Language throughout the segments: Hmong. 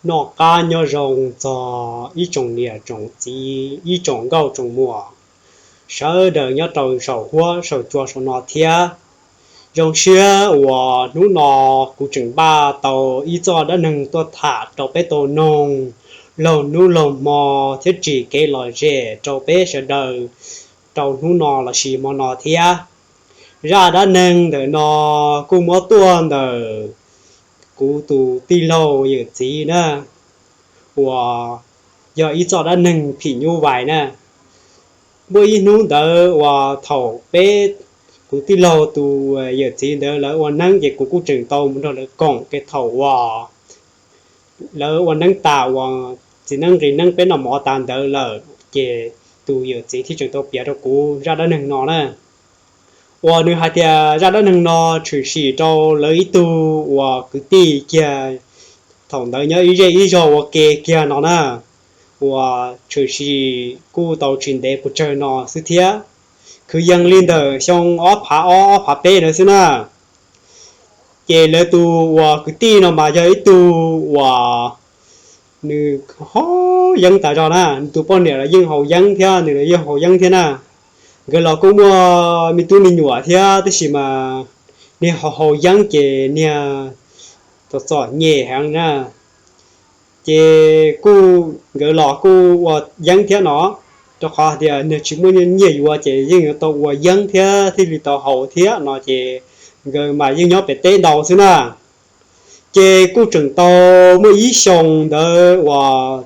Noj qab nyob zoo txog ib tsoom niam tsoom txiv, ib tsoom nkauj tsoom muam sawv daws nyob rau saum huab saum cua saum no thiab. Zoo siab uas hnub no kuv tseem npaj tau ib txoj dab neeg tuaj tham rau peb tau noog laug hnub laug hmo thiab tsim kev lom zem rau peb sawv daws rau hnub no lossis hmo no thiab. Zaj dab neeg ntawm no kuj muab tuaj ntawm kuv tus tij laug yawm txiv na, uas yog ib txoj dab neeg phim nyuj vais na. Muaj ib hnub ntawd uas thaum peb, kuv tij laug tus yawm txiv ntawd lawv ua neeb ces kuv kuj tseem tau mus nrog lawv koom, ces thaum uas lawv ua neeb tas uas txiv neeb nqis neeb peb noj mov tas ntawd lawm ces tus yawm txiv thiaj tseem tau piav rau kuv zaj dab neeg no na. Uas nws hais tias zaj dab neeg no tshwm sim rau lawv ib tug uas kwv tij kiag, thaum ntawd nyob ib zej ib zog ua ke kiag no na, uas tshwm sim kuj tau tsis ntev puas tsawg no xwb thiab, kwv yees li ntawm xyoo ob phav ob ob phav peb ntawd xwb na. Ces lawv tus uas kwv tij no mas yog ib tug uas nws haus yeeb tas zog na, nws tus poj niam los yeej haus yeeb thiab nws los yeej haus yeeb thiab na. Nkawd los kuj muaj me tub me nyuam thiab tab sis mas niag haus haus yeeb ces niag txom txom nyem heev na. Ces kuj nkawd los kuj ua yeeb thiab no, rau qhov tias nws tsis muaj nyiaj yuav ces yeej yuav tau ua yeeb thiab thiaj li tau haus thiab no ces nkawd mas yeej nyob pem teb ntau xwb na. Ces kuj tseem tau muaj ib xyoo ntawd uas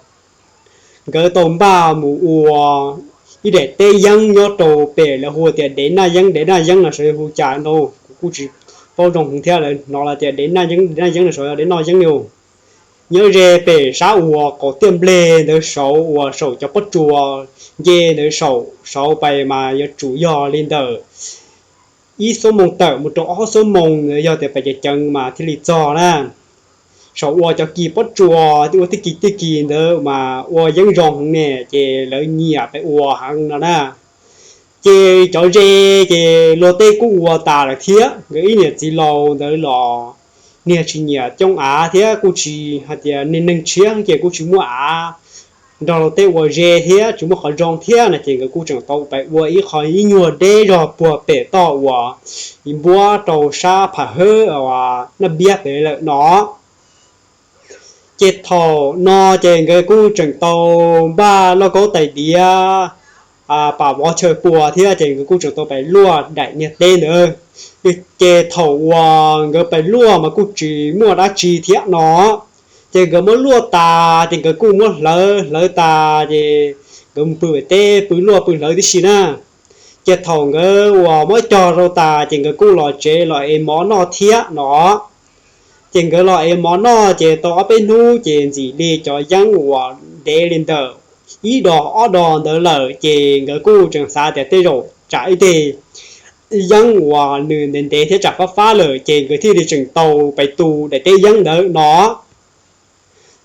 nkawd tau npaj mus ua ib daim teb yeeb nyob rau pem lawv hu tias dev noj yeeb, dev noj yeeb no sav hu cas ntau kuv kuj tsis paub zoo heev thiab, lawv hnov lawv tias dev noj yeeb, dev noj yeeb no sav yog dev noj yeeb li. Nyob ze pem sab uas qaum tiaj npleg ntawd saud uas saum cov pob tsuas nce ntawd saum, saud pais mas yuav tsum yog li ntawm ib xuab moos tawm mus rau ob xuab moos ntawd yog tias pais ceev ceev mas thiaj li txog na. Saum uas cov kis pob tsuas ua tib kis tib kis ntawd mas ua yeeb zoo heev ne, ces lawv nyiam pais ua heev no na. Ces cov ze ces luag tej kuj ua tas lawm thiab, nkawd ib niam txiv laus ntawd los niag tsis nyiam coob av thiab kuj tsis hais tias niag neeg tshiab ces kuj tsis muaj av nrog luag tej ua ze thiab tsis muaj qhov zoo thiab no ces nkawd kuj tseem tau pais ua ib qho ib nyuag deb zog puag pem toj uas npuab rau sab pham hawb uas naj npiab pem lawm no. Ces thaum no ces nkawd kuj tseem tau npaj lauj kaub tais diav pam vov chaw pua thiab ces nkawd kuj tseem tau pais luaj daim niag teb ntawd. Ces thaum uas nkawd pais luaj mas kuj tsis muaj dab tsi thiab no, ces nkawd muab luaj tas ces nkawd kuj muab hlawv, hlawv tas ces nkawd mus pw pem teb pw luaj pw hlawv tib si na. Ces thaum nkawd uas muab cog rau tas ces nkawd kuj los tsev los ev mov noj thiab no. Ces nkawd los ev mov noj ces tau ob peb hnub ces ntxim li cov yeeb uas ntev li ntawm ib dos ob dos ntawd lawm ces nkawd kuj tseem xav tias tej zaum tsam ib teg yeeb uas nws ntev ntev thiab tsam fab fab lawm ces nkawd thiaj li tseem tau pais tu daim teb yeeb ntawd no.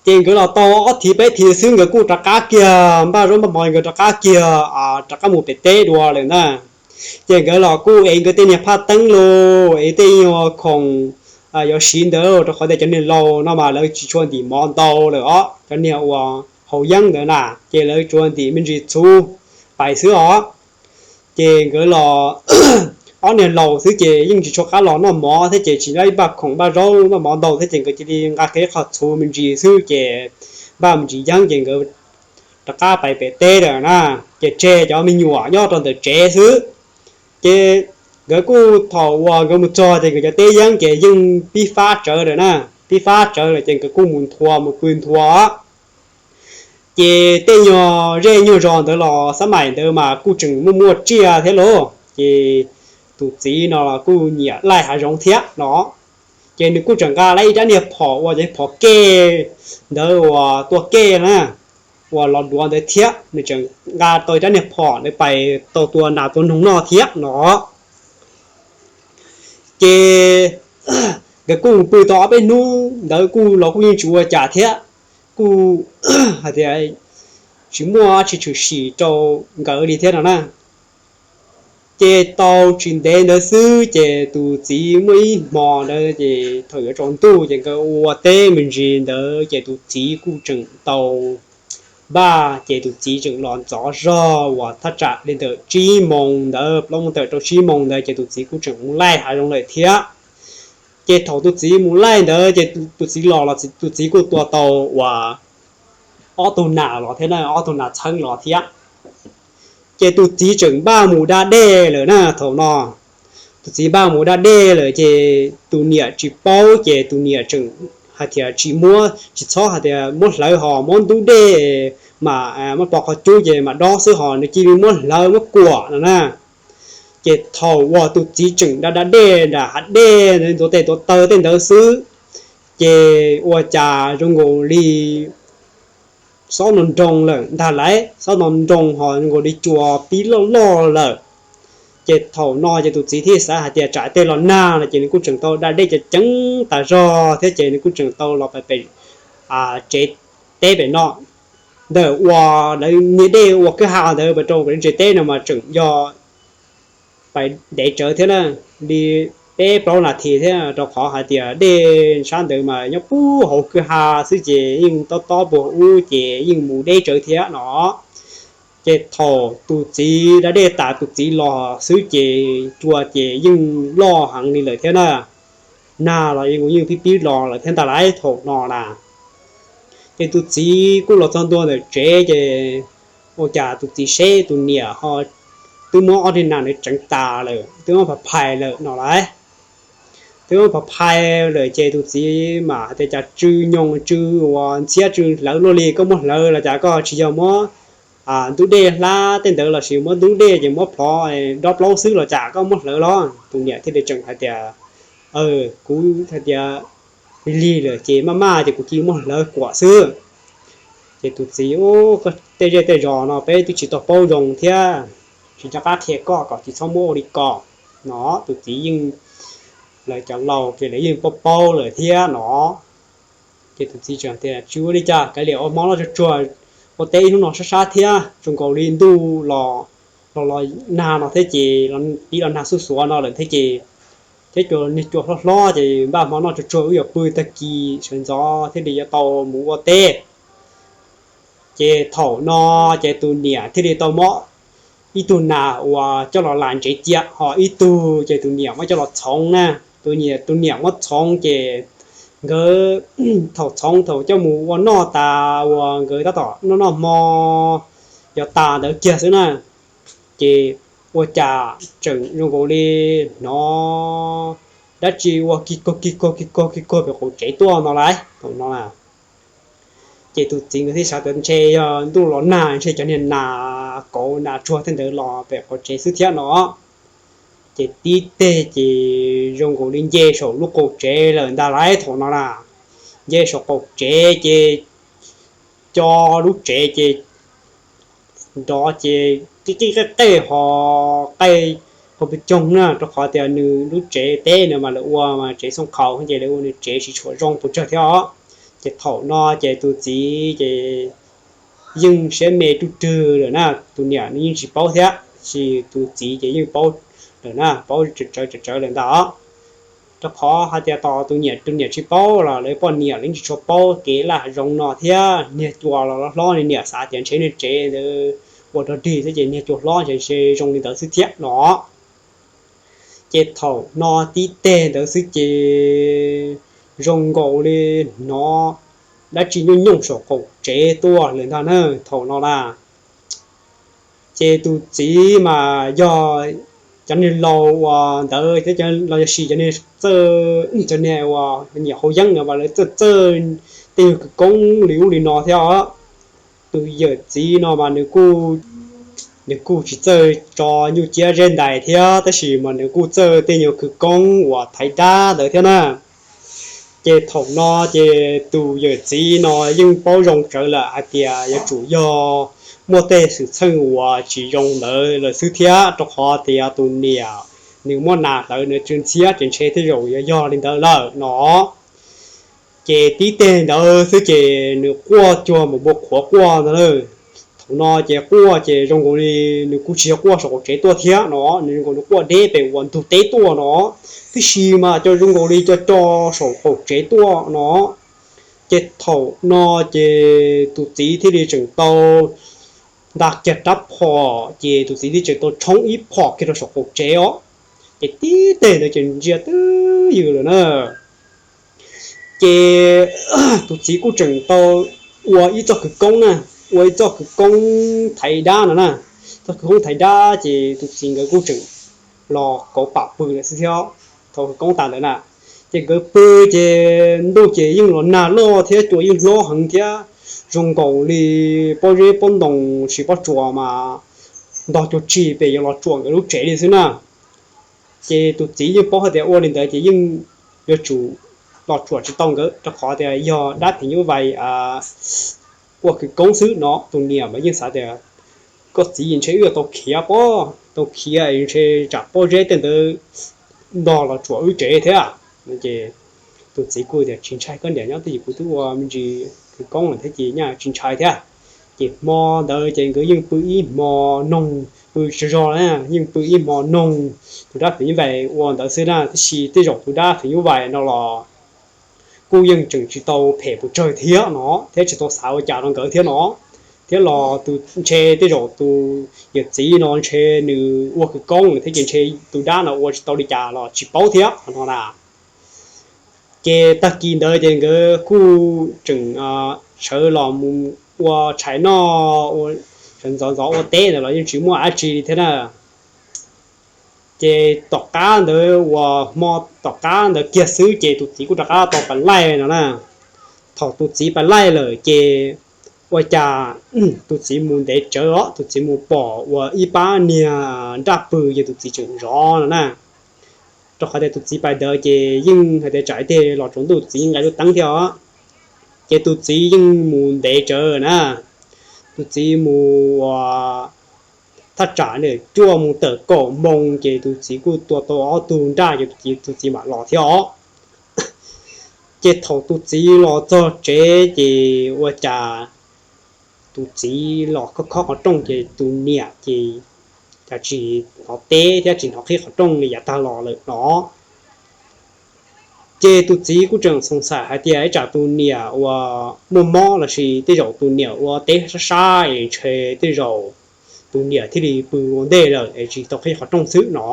Ces nkawd los tau ob thiv peb thiv xwb nkawd kuj rov qab kiag npaj zaub npaj mov nkawd rov qab kiag, rov qab mus pem teb dua lawm na. Ces nkawd los kuj ev nkawd tej niag phaj teeb los ev tej nyuag khoom yuav siv ntawd rau qhov tias cov niag laus no mas lawv tsis tshua ntim mov ntau lawm os, cov niag uas haus yeeb ntawd na ces lawv tsuas ntim me ntsis txhuv pais xwb os. Ces nkawd los ob niag laus xwb ces yeej tsis tshua qab los noj mov thiab ces tsis npaj khoom npaj zaub npaj mov ntau thiab ces nkawd cia li nqa kiag ib qho txhuv me ntsis xwb ces npaj me ntsis yeeb ces nkawd rov qab pais pem teb lawm na. Ces tseg cov me nyuam nyob rau ntawm tsev xwb. Ces nkawd kuj thaum uas nkawd mus txog ces nkawd cov teb yeeb ces yeej pib fab tsawv lawm na, pib fab tsawv lawm ces nkawd kuj mus nthua mus pw nthua. Ces tej nyuag zej nyuag zos ntawd los xab maim ntawd mas kuj tseem muaj muaj tsiaj thiab lauj. Ces tus txiv no los kuj nyiam laij hav zoov thiab no, ces nws kuj tseem nqa lawm ib rab niag phom uas cov phom kej ntawd uas tua kej na, uas los duav ntawd thiab nws tseem nqa tau ib rab niag phom ntawd pais tau tua nas tua noog noj thiab no. Ces nkawd kuj mus pw tau ob peb hnub ntawd kuj los kuj yeej tsis ua cas thiab, kuj hais tias tsis muaj tsis tshwm sim rau nkawd li thiab no na. Ces tau tsis ntev ntawd xwb ces tus txiv muaj ib hmo ntawd ces thaum yuav tsaus ntuj ces nkawd ua teb me ntsis ntawd ces tus txiv kuj tseem tau npaj, ces tus txiv tseem los ntxov zog uas thaj tsam li ntawm tsib moos ntawd, plaub moos tawm rau tsib moos ntawd ces tus txiv kuj tseem mus laij hav zoov lawm thiab. Ces thaum tus txiv mus laij ntawd ces tus txiv los los tus txiv kuj tua tau uas ob tug nas los thiab na, ob tug nas txheeb los thiab. Ces tus txiv tseem npaj mus da dej lawm na thaum no. Tus txiv npaj mus da dej lawm ces tus niam tsis paub ces tus niam tseem hais tias tsis muab, tsis txhob hais tias muab hlawv ho muab ntub dej mas muab pov qhov cub ces mam dob xwb ho nws cia li muab hlawv muab kuam no na. Ces thaum uas tus txiv tseem da da dej nram hav dej ntxuav tes ntxuav taw tej ntawd xwb, ces ua cas zoo nkaus li xob nroo nroo lawm ntag lauj, xob nroo nroo ho zoo nkaus li cua pib loj loj lawm. Ces thaum no ces tus txiv thiaj xav hais tias tsam tej los nag no ces nws kuj tseem tau da dej ceev ceev tas zog thiab ces nws kuj tseem tau los pem tsev teb pem no, ntawm uas lawv niag dej ua kwj ha ntawd pem rau ntses teb no mas tseem yog pais ntev tsawv thiab na, li peb plaub nas this thiab, rau qhov hais tias dej sab ntawd mas nyob puag hauv kwj ha xwb ces yeej tob tob puag ub ces yeej mus deb tsawv thiab no. Ces thaum tus txiv da dej tas tus txiv los xwb ces cua ces yeej loj heev li lawm thiab na, nag los yeej pib pib los lawm thiab ntag lauj thaum no na. Ces tus txiv kuj los txog ntua ntawm tsev ces ua cas tus txiv seb tus niam ho twb muab ob niag nas ntawd tseev tas lawm, twb muab phav phais lawm no lauj. Twb muab phav phais lawm ces tus txiv mas hais tias cas tsw nyoos tsw uas ntxhiab tsw hlawv luaj li, koj muab hlawv los cas koj tsis yog muab ntub dej hlab tej ntawd lossis muab ntub dej ces muab plhov dob plaub xwb los cas koj muab hlawv los? Tus niam thiaj li tseem hais tias, kuv hais tias lig lig lawm ces maj maj ces kuv cia li muab hlawv kuam xwb. Ces tus txiv, koj tej zej tej zos no peb twb tsis tau paub zoo thiab, tsis nco qab qhia koj kom tsis txhob muab ua li ko no. Tus txiv yeej, lawv cov laus ces lawv yeej paub paub lawm thiab no. Ces tus txiv tseem tias tsis ua li cas, kav liam ua hmo noj tsuag tsuag, ua teb ib hnub no sab sab thiab, zoo nkaus li ntuj los los los nag no thiab ces pib los nag xuj xuav no lawm thiab ces thiab cua niag cua hlob hlob ces npaj hmo noj tsuag tsuag wb yuav pw tag kis sawv ntxov thiaj li yuav tau mus ua teb. Ces thaum no ces tus niam thiaj li tau muab ib tug nas uas coj los lam ntsev cia ho ib tug ces tus niam muab coj los txhoov na. Tus niam, tus niam muab txhoov ces nkawd thaum txhoov thaum coj mus ua noj tas uas nkawd tab tom noj noj hmo yuav tas ntawd kiag xwb na, ces ua cas tseem zoo nkaus li hnov dab tsi ua kig kog kig kog kig kog kig kog pem qaum tsev tuaj no lauj. Thaum no ces tus txiv nkawd thiaj xav tias ntshe yog ntuj los nag ntshe cov niag nas kauv nas tsuag tej ntawd los pem qaum tsev xwb thiab no. Ces tib teg ces zoo nkaus li nce saum lub qaum tsev lawm ntag lauj thaum no na. Nce saum qaum tsev ces co lub tsev ces nrov ces qij qij qej qej ho qej hauv pes coog na, rau qhov tias nws lub tsev teb na mas lawv ua mas tsev xooj qhaus ces lawv ua nws tsev tsis tshua zoo pes tsawg thiab os. Ces thaum no ces tus txiv ces yeej siab me ruj rwg lawm na, tus niam nws yeej tsis paub thiab, tab sis tus txiv ces yeej paub lawm na, paub tsawv tsawv lawm ntag os. Rau qhov hais tias tos tus niam, tus niam tsis paub los lawv poj niam lawv yeej tsis tshua paub kev laj hav zoov no thiab, niag cua los hlob hlob, niag niam xav tias ntshe niag tsev ntawd ua rog dig xwb ces niag cua hlob ntshe zoo li ntawd xwb thiab no. Ces thaum no tib teg ntawd xwb ces zoo nkaus li hnov dab tsi nyooj nyooj saum qaum tsev tuaj lawm ntag na thaum no na. Ces tus txiv mas yog cov niag laus uas ntawd thiab los yog sis cov niag txawj, cov niag uas nyiam haus yeeb no mas lawv txawj txawj tej nyuag khawv koob li ub li no thiab os. Tus yawm txiv no mas nws kuj tsis txawj tso nyuj ciab zeb ntais thiab, tab sis mas nws kuj txawj tej nyuag khawv koob uas thaiv dab ntawd thiab na. Ces thaum no ces tus yawm txiv no yeej paub zoo tsawv lawm hais tias yuav tsum yog muaj tej xwm txheej uas tsis zoo ntawd lawm xwb thiab, rau qhov tias tus niam nws muab nas hlawv nws tsw ntxhiab ces ntshe tej zaum yuav yog li ntawd lawm no. Ces tib teg ntawd xwb ces nws quaj cuag npua qhuav quaj ntag lauj. Thaum no ces quaj ces zoo nkaus li nws kuj tsis yog quaj saum qaum tsev tuaj thiab no, nws zoo nkaus nws quaj deb pem uas ntug teb tuaj no, tiam sis mas cov zoo nkaus li cov co saum qaum tsev tuaj no. Ces thaum no ces tus txiv thiaj li tseem tau nta kiag rab phom ces tus txiv thiaj tseem tau tshoob ib phom kiag rau saum qaum tsev os. Ces tib teg ntawd ces ntsia twb ywm lawm na. Ces tus txiv kuj tseem tau ua ib txoj khawv koob na, ua ib txoj khawv koob thaiv dab no na. Txoj khawv koob thaiv dab ces tus txiv nkawd kuj tseem los kauv pam pw lawm xwb thiab. Thaum khawv koob tas ntawd na, ces nkawd pw ces ntuj ces yeej los nag loj thiab cua yeej hlob heev thiab, zoo nkaus li pob zeb pob ntoo tsis pob tsuas mas ntog cua tsis pes yuav los tsuam nkawd lub tsev li xwb na. Ces tus txiv yeej paub hais tias ua li ntawd ces yeej yuav tsum los tsuam tsis tau nkawd rau qhov tias yog dab phim nyuj vais ua khawv koob xwb no. Tus niam mas yeej xav tias koj txiv ntshe wb tau khiav pob, tau khiav ntshe tsam pob zeb tej ntawd ntog los tsuam wb tsev thiab. Ces tus txiv kuj tias tsis ntshai koj niam, nyob twj ywm kuv twb ua me ntsis khawv koob lawm thiab ces nyaj tsis ntshai thiab. Ces hmo ntawd ces nkawd yeej pw ib hmo noog, pw tsaug zog na, yeej pw ib hmo noog tus dab phim nyuj vais ua ntawd xwb na, tiam sis tej zaum tus dab phim nyuj vais no los kuj yeej tseem tsis tau phem pes tsawg thiab no, thiab tsis tau xav ua cas rau nkawd thiab no. Thiab los tus ntshe tej zaum tus yawm txiv no ntshe nws ua khawv koob thiab ces ntshe tus dab no ua tsis tau li cas los tsis paub thiab no na. Ces tag kis ntawd ces nkawd kuj tseem sawv los mus ua tshais noj, ua sawv ntxov ntxov ua teb ntawd los yeej tsis muaj dab tsi li thiab na. Ces tom qab ntawd uas hmo tom qab ntawd kiag xwb ces tus txiv kuj rov qab tau pais laij no na. Thaum tus txiv pais laij lawm ces ua cas tus txiv mus ntev tsawv os, tus txiv mus pom uas ib pab niag nraj pw ces tus txiv tseem zov no na. Rau qhov tias tus txiv pais ntawd ces yeej hais tias tsam ib teg los tsaus ntuj tus txiv nqa lub teeb thiab os. Ces tus txiv yeej mus ntev tsawv na. Tus txiv mus uas thaj tsam cuaj mus tawm kaum moo ces tus txiv kuj tua tau ob tug nraj ces tus txiv mam los thiab os. Ces thaum tus txiv los txog tsev ces ua cas tus txiv los khob khob qhov rooj ces tus niam ces cas tsis hnov teb thiab tsis hnov qhib qhov rooj li yav tag los lawm no. Ces tus txiv kuj tseem xoom xaim hais tias ib tsam tus niam uas muaj mob lossis tej zaum tus niam ua teb sab sab es ntshe tej zaum tus niam thiaj li pw ua ntej lawm es tsis tau qhib qhov rooj xwb no.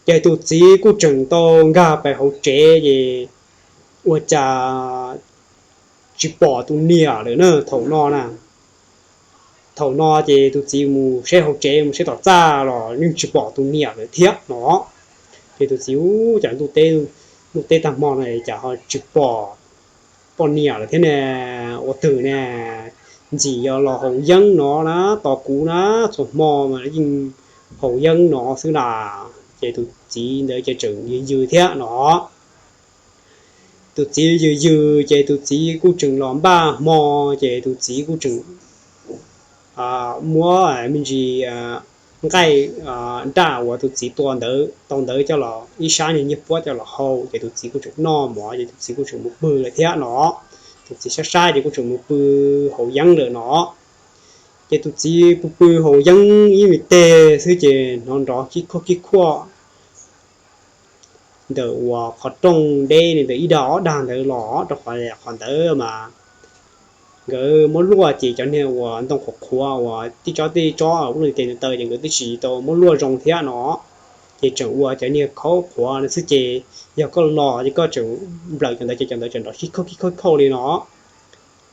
Ces tus txiv kuj tseem tau nkag pais hauv tsev ces ua cas tsis pom tus niam lawm na thaum no na. Thaum no ces tus txiv mus saib hauv tsev mus saib tom txaj los yeej tsis pom tus niam lawm thiab no. Ces tus txiv ua cas ntuj teb tag hmo no cas ho tsis pom poj niam lawm thiab ne? Ua twg ne? Ntxim yog los haus yeeb no na, tos kuv na, txhua hmo mas yeej haus yeeb no xwb na. Ces tus txiv ntawd ces tseem yws yws thiab no. Tus txiv yws yws ces tus txiv kuj tseem los npaj hmo, ces tus txiv kuj tseem muab me ntsis nqaij nraj uas tus txiv tua ntawd tau ntawd coj los ib sab niag nyiaj puab coj los hau, ces tus txiv kuj tseem noj mov ces tus txiv kuj tseem mus pw lawm thiab no. Tus txiv sab sab ces kuj tseem mus pw haus yeeb lawm no. Ces tus txiv pw pw haus yeeb ib me teg xwb ces hnov nrov kib khuaj kib khuaj ntawm uas qhov rooj deb li ntawm ib dag ob dag ntawd los, rau qhov qhov ntawd mas nkawd muab luaj ces cov niag uas ntoo qhuav qhuav uas tib tsob tib tsob ua luaj li tes taw ces nkawd twb tsis tau muab luaj zoo thiab no. Ces tseem ua cov niag khaub qhuav no xwb ces yog koj los ces koj tseem nplawm cov ntawd ces cov ntawd tseem nrov kib khuaj kib khuaj li no.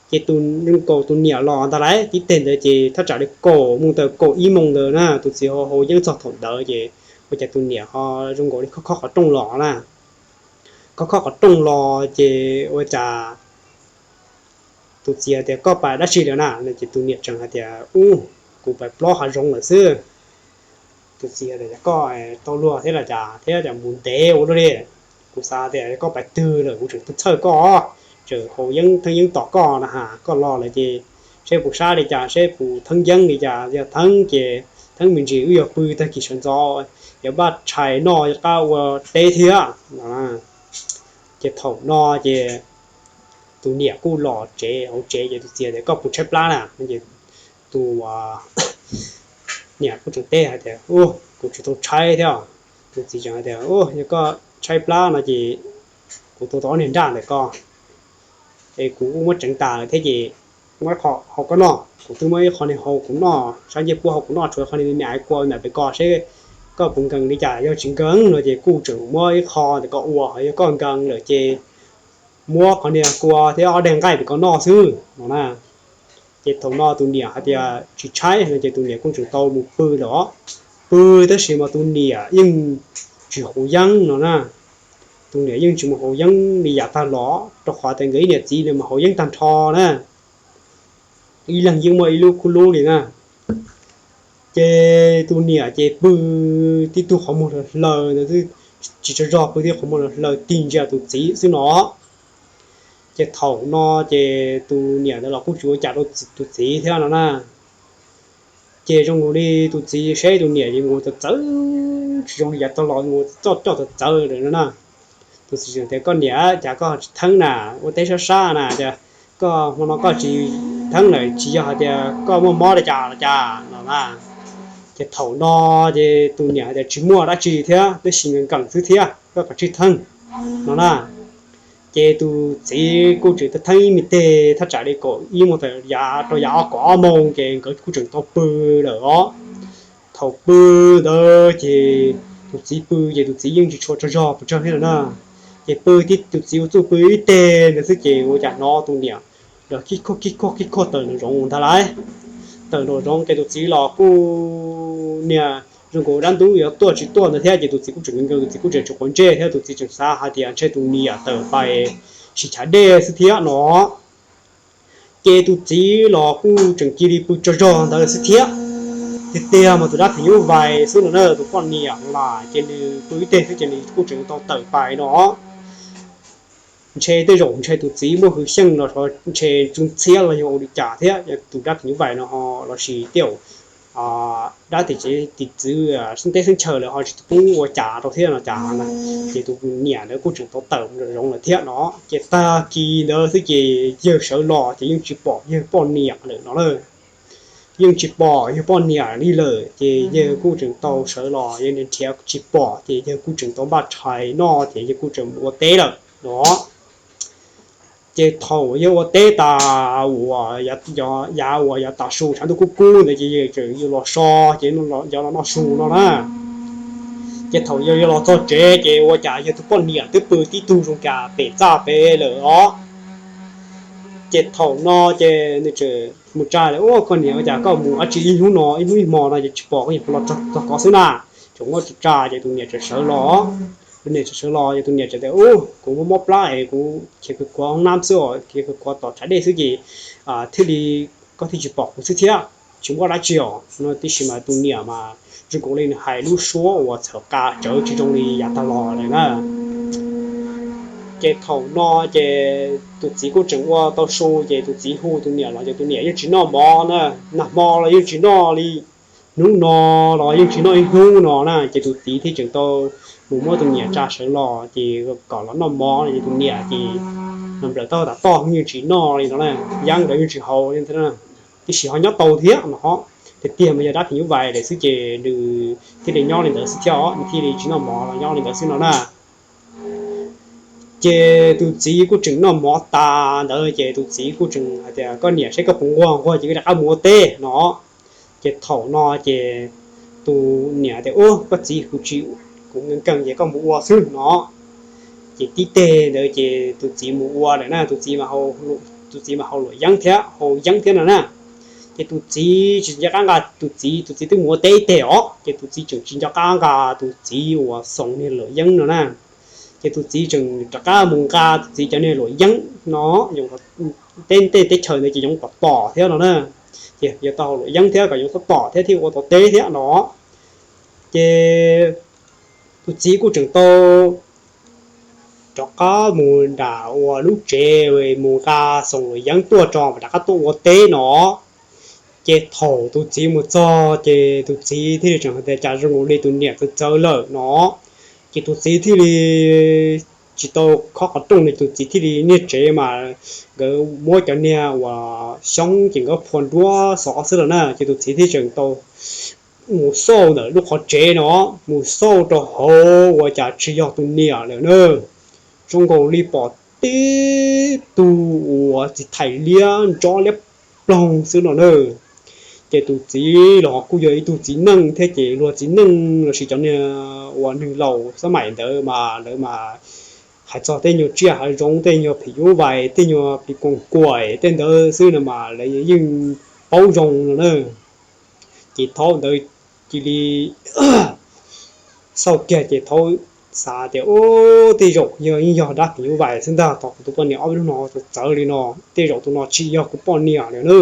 Ces tus zoo nkaus tus niam los ntag lauj, tib teg ntawd ces thaj tsam li kaum moo tawm kaum ib moo ntawd na, tus txiv haus yeeb txog thaum ntawd ces ua cas tus niam ho zoo nkaus li khob khob qhov rooj los na. Khob khob qhov rooj los ces ua cas tus txiv hais tias koj pais dab tsi lawm na? Ces tus niam tseem hais tias ub, kuv pais plob hav zoov lawm xwb. Tus txiv tias koj tau luag thiab los cas thiab cas mus ntev ua luaj li. Kuv xav tias koj pais twg lawm kuv tseem txhawj koj, tseem haus yeeb theeb yeeb tos koj na has, koj los lawm ces seb puas sab li cas, seb puas theeb yeeb li cas, yog theeb ces theeb me ntsis wb yuav pw tag kis sawv ntxov, yuav npaj tshais noj yuav qab ua teb thiab. Ces thaum no ces tus niam kuj los tsev hauv tsev ces tus txiv tias koj puas tshaib plab na? Ces tus niam kuj tseem teb hais tias, Ua, kuv tsis tau tshaib thiab. Tus txiv tseem hais tias, Ua, yog koj tshaib plab no ces kuv tua tau ob niag nraj ntawm koj es kuv kuj muab tseev tas lawm thiab ces muab ib qho hau koj noj, kuv twb muab ib qho niag hau kuv noj, sab ncej puab hau kuv noj, tshuav qhov niag me me ais kua ntawm pem ko seb koj puas nkees li cas. Yog tsis nkees no ces kuj tseem muab ib qho ntawm koj ua, ho yog koj nkees lawm ces muab qhov niag kua thiab ob daig nqaij pem ko noj xwb no na. Ces thaum no tus niam hais tias tsis tshaib no ces tus niam kuj tseem tau mus pw lawm os. Pw tab sis mas tus niam yeej tsis haus yeeb no na. Tus niam yeej tsis mus haus yeeb li yav tag los, rau qhov tias nkawd ib niam txiv no mas haus yeeb tag nrho na. Ib leeg yeej muaj ib lub kub lub li na. Ces tus niam ces pw tib tug qhov muag hlaws hlaws ntawd, tsis tsaug zog, pw tib qhov muag hlaws hlaws tig ntsia tus txiv xwb no. Ces thaum no ces tus niam ntawd los kuj tsis ua cas rau tus txiv thiab no na. Ces zoo nkaus li tus txiv saib tus niam es mus txawv txawv, tsis zoo li yav tag los mus coj coj txawv txawv lawm no na. Tus txiv tias, Koj niam, cas koj tsis theeb na, ua teb sab sab na, cas koj hmo no koj tsis theeb lawm, tsis yog hais tias koj muaj mob li cas los cas no na. Ces thaum no ces tus niam hais tias, Tsis muaj dab tsi thiab, tab sis nkees nkees xwb thiab, koj kav tsij theeb no na. Ces tus txiv kuj tseem theeb ib me teg thaj tsam li kaum ib moos tawm yav rau yav ob kaum ob moos ces nkawd kuj tseem tau pw lawm os. Thaum pw ntawd ces tus txiv pw ces tus txiv yeej tsis tshua tsaug zog pes tsawg thiab no na. Ces pw tib, tus txiv ua txuj pw ib teg ntawd xwb ces ua cas hnov tus niam los kib khuj kib khuj kib khuj tawm nraum zoov ntag lauj. Tawm nraum zoov ces tus txiv los kuj niag zoo nkaus dab ntub yuav tuaj tsis tuaj ntawd thiab ces tus txiv kuj tseem nkees nkees, tus txiv kuj tseem tsis quav ntsej thiab, tus txiv tseem xav hais tias ntshe tus niam tawm pais sib chav dej xwb thiab no. Ces tus txiv los kuj tseem cia li pw tsaug zog ntawd xwb thiab. Tiag tiag mas tus dab phim nyuj vais xwb no na, tus poj niam los ces nws pw ib teg xwb ces nws kuj tseem tau tawm pais no. Ntshe tej zaum ntshe tus txiv muaj hwv xyeej los ntshe txwv ntxhiab los yog ua li cas thiab, tus dab phim nyuj vais no ho lossis tej zaum dab tim tsev tim txwv xeeb teb xeeb chaw lawv ho tsis tau pub ua cas rau thiab no cas na. Ces tus niam ntawd kuj tseem tau tawm nraum zoov lawm thiab no. Ces tag kis ntawd xwb ces yawg sawv los ces yeej tsis pom yawg poj niam lawm no na. Yeej tsis pom yawg poj niam li lawm ces yawg kuj tseem tau sawv los, yawg nrhiav tsis pom ces yawg kuj tseem tau npaj tshais noj ces yawg kuj tseem mus ua teb lawm no. Ces thaum yawg ua teb tas, uas yav uas yav tas su tshav ntuj kub kub ntawd ces yawg tseem yuav los so, ces yuav los noj su no na. Ces thaum yawg yuav los txog tsev ces ua cas yawg tus poj niam twb pw tib tug zoo cas pem txaj pem lawm os. Ces thaum no ces nws tseem mus tsa lawm, Ua, koj niam, ua cas koj mus dab tsi ib hnub no ib hnub ib hmo no ces tsis pom koj niam los txog ko xwb na? Tseem muab tsa ces tus niam tseem sawv los. Tus niam tseem sawv los ces tus niam tseem tias, Ua, kuv muaj mob plab es kuv khiav khuav khuav hoob nab xwb os, khiav khuav khuav tom tshav dej xwb ces thiaj li koj thiaj tsis pom kuv xwb thiab, tsis muaj dab tsi os no. Tiam sis mas tus niam mas zoo nkaus li nws hais lub suab uas txhawm qa tsawv tsis zoo li yav tag los lawm na. Ces thaum no ces tus txiv kuj tseem ua tau su ces tus txiv hu tus niam los ces tus niam yeej tsis noj mov na. Nag hmo los yeej tsis noj li, hnub no los yeej tsis noj ib hnub no na. Ces tus txiv thiaj tseem tau mus muab tus niam tsa sawv los ces kom los noj mov no ces tus niam ces nws nplawm taub hau tas toj yeej tsis noj li no na, yeeb los yeej tsis haus li thiab. Tiam sis ho nyob tau thiab no. Tiag tiag mas yog dab phim nyuj vais lawm xwb ces nws thiaj li nyob li ntawd xwb thiab os, nws thiaj li tsis noj mov los nyob li ntawd xwb no na. Ces tus txiv kuj tseem noj mov tas ntawd ces tus txiv kuj tseem hais tias, Koj niam, saib koj puas nquag, nquag ces koj rov qab mus ua teb no. Ces thaum no ces tus niam tias, Ua, koj txiv, kuv tsis, kuv nkees nkees ces koj mus ua xwb no. Ces tib teg ntawd ces tus txiv mus ua lawm na, tus txiv mas, tus txiv mas haus luam yeeb thiab, haus yeeb thiab no na. Ces tus txiv tsis nco qab nqa tus txiv, tus txiv twb mus ua teb ib teg os, ces tus txiv tseem tsis nco qab nqa tus txiv uas xoom niag luam yeeb no na. Ces tus txiv tseem rov qab mus nqa tus txiv cov niag luam yeeb no, teb tej teb chaws ntawd ces yoov tom tom thiab no na. Ces yuav tau haus luam yeeb thiab kom yoov tom tom thiab thiaj ua tau teb thiab no. Ces tus txiv kuj tseem tau rov qab mus nram uas lub tsev mus nqa xoom luam yeeb tuaj tso mam rov qab tuaj ua teb no. Ces thaum tus txiv mus txog ces tus txiv thiaj li tseem hais tias, Cas zoo nkaus li tus niam txawv txawv lawm no. Ces tus txiv thiaj li tsis tau khob qhov rooj li, tus txiv thiaj li niag tsev mas nkawd muab cov niag uas xyoob ces nkawd phua nruab xov xwb los na, ces tus txiv thiaj tseem tau mus xauj ntawm lub qhov tsev no, mus xauj rau hauv ua cas tsis yog tus niam lawm na. Zoo nkaus li pom tib tug uas txiv thaim liab ntsob liab ploog xwb no na. Ces tus txiv los kuj yog ib tug txiv neej thiab, ces luag txiv neej lossis cov niag uas neeg laus xab maim ntawd mas lawv mas hais txog tej nyuag tsiaj hav zoov, tej nyuag phim nyuj vais, tej nyuag plis koos kuam tej ntawd xwb no mas lawv yeej paub zoo no na. Ces thaum ntawd cia li xauj kiag ces thaum xav tias, Ub, tej zaum yog yeej yog dab phim nyuj vais xwb ntag, thaum kuv tus poj niam ob peb hnub no txawv txawv li no, tej zaum tus no tsis yog kuv poj niam lawm na.